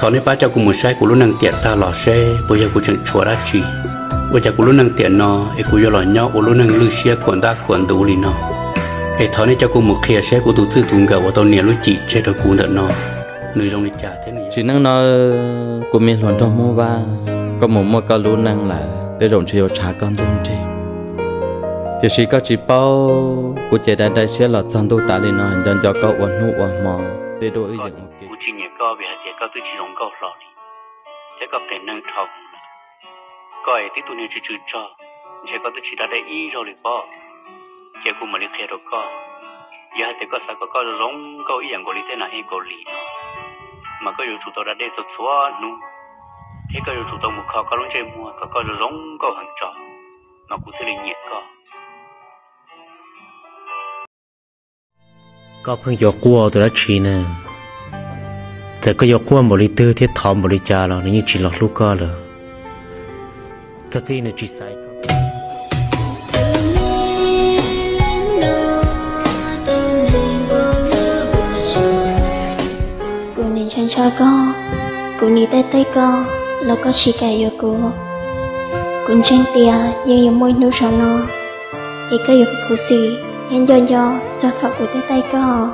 Thov nej pab coj kuv mus saib kuv lub neej tiam tag los seb puas yog kuv tseem tshuav dab tsi, ua cas kuv lub neej tiam no es kuv yuav los nyob ua lub neej lwj siab khuam ntab khuam ntuv li no. Es thov nej coj kuv mus qhia seb kuv tus txij tus nkawm uas tau nias lub cim tseg rau kuv ntawm no, nws zoo li cas thiab nws. Sim neej no, kuv me hluas nraug Hmoob Vaj, koj mus muaj koj lub neej lawm, tej zaum ntshe yuav tshav koj ntuj nrig. Tiam sis koj tsis paub, kuv ces dai dai siab los txog ntuj tas li no, nco nco koj ua hnub ua hmo, tej duab wb yeem ua ke. Kuv tsis nyiam koj vim hais tias koj twb tsis zoo nkauj hlo li, thiab koj qias neeg dhau. Koj es tib tug niag tsw tsw tsog, ntshe koj twb tsis da dej ib zaug li pob. Cia kuv mam li qhia rau koj, yog hais tias koj xav kom koj zoo zoo nkauj ib yam nkaus li tej nas ej Kaus Lim no, mas koj yuav tsum tau da dej txhua txhua hnub, thiab koj yuav tsum tau mus kho koj lub ntsej muag kom koj zoo zoo nkauj heev tso, mas kuv thiaj li nyiam koj. Koj pheej yuav quaj tus dab tsi ne? Txawm koj yuav quaj npaum li twg thiab thov npaum li cas los nws yeej tsis los hlub koj lawm. Txog txij nws tsis xaiv koj. Kuv nim ntshaw ntshaw koj, kuv nim taij taij koj los koj tsis kam yuav kuv. Kuv ntseeg tias yeej yuav muaj ib hnub zoo no, es koj yuav khuv xim thiab nco nco txog thaum kuv taij taij koj.